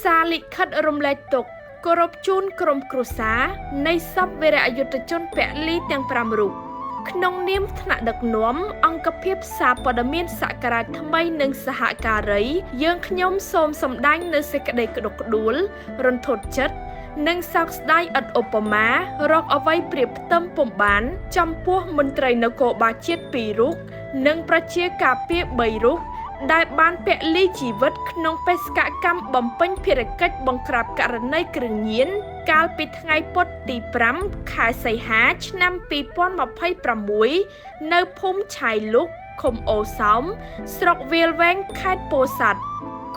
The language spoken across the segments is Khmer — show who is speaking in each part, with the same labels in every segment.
Speaker 1: សារលិខិតរំលែកទុក្ខគោរពជូនក្រុមគ្រួសារនៃសពវីរយុទ្ធជនពលីទាំង5រូបក្នុងនាមថ្នាក់ដឹកនាំអង្គភាពសារព័ត៌មានសករាជថ្មីនិងសហការីយើងខ្ញុំសូមសម្ដែងនៅសេចក្តីក្តុកក្តួលរន្ធត់ចិត្តនិងសោកស្ដាយឥតឧបមារកអ្វីប្រៀបផ្ទឹមពុំបានចំពោះមន្ត្រីនគរបាលជាតិ2រូបនិងប្រជាការពារ3រូបដែលបានពលីជីវិតក្នុងបេសកកម្មបំពេញភារកិច្ចបង្ក្រាបករណីគ្រឿងញៀនកាលពីថ្ងៃពុធទី5ខែសីហាឆ្នាំ2026នៅភូមិឆៃលុកឃុំអូសោមស្រុកវាលវែងខេត្តពោធិ៍សាត់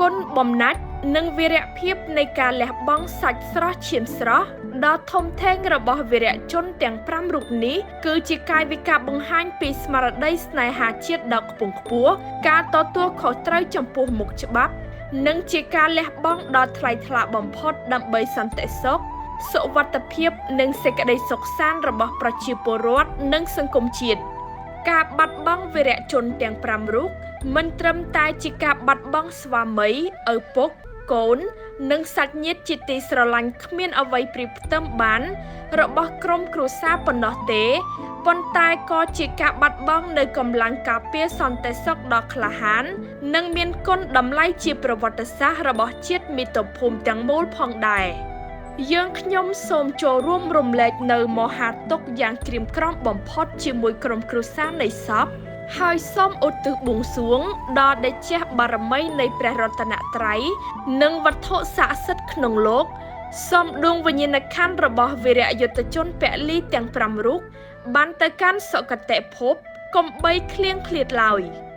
Speaker 1: គុណបំណាច់និងវីរភាពនៃការលះបង់សាច់ស្រស់ឈាមស្រស់ដ៏ធំធេងរបស់វីរជនទាំង5រូបនេះគឺជាកាយវិការបង្ហាញពីស្មារតីស្នេហាជាតិដ៏ខ្ពង់ខ្ពស់ការទទួលខុសត្រូវចំពោះមុខច្បាប់និងជាការលះបង់ដ៏ថ្លៃថ្លាបំផុតដើម្បីសន្តិសុខសុវត្ថិភាពនិងសេចក្តីសុខសាន្តរបស់ប្រជាពលរដ្ឋនិងសង្គមជាតិការបាត់បង់វីរជនទាំង5រូបមិនត្រឹមតែជាការបាត់បង់ស្វាមីឪពុកកូននិងសាច់ញាតិជាទីស្រឡាញ់គ្មានអ្វីប្រៀបផ្ទឹមបានរបស់ក្រុមគ្រួសារប៉ុណ្ណោះទេប៉ុន្តែក៏ជាការបាត់បង់នៅកម្លាំងការពារសន្តិសុខដ៏ក្លាហាននិងមានគុណតម្លៃជាប្រវត្តិសាស្ត្ររបស់ជាតិមាតុភូមិទាំងមូលផងដែរយើងខ្ញុំសូមចូលរួមរំលែកនៅមហាទុក្ខយ៉ាងក្រៀមក្រំបំផុតជាមួយក្រុមគ្រួសារនៃសពហើយសូមឧទ្ទិសបួងសួងដល់តេជះបារមីនៃព្រះរតនត្រ័យនិងវត្ថុស័ក្តិសិទ្ធិក្នុងលោកសូមដួងវិញ្ញាណក្ខន្ធរបស់វីរយុទ្ធជនពលីទាំង5រូបបានទៅកាន់សុគតិភពកុំបីឃ្លៀងឃ្លាតឡើយ។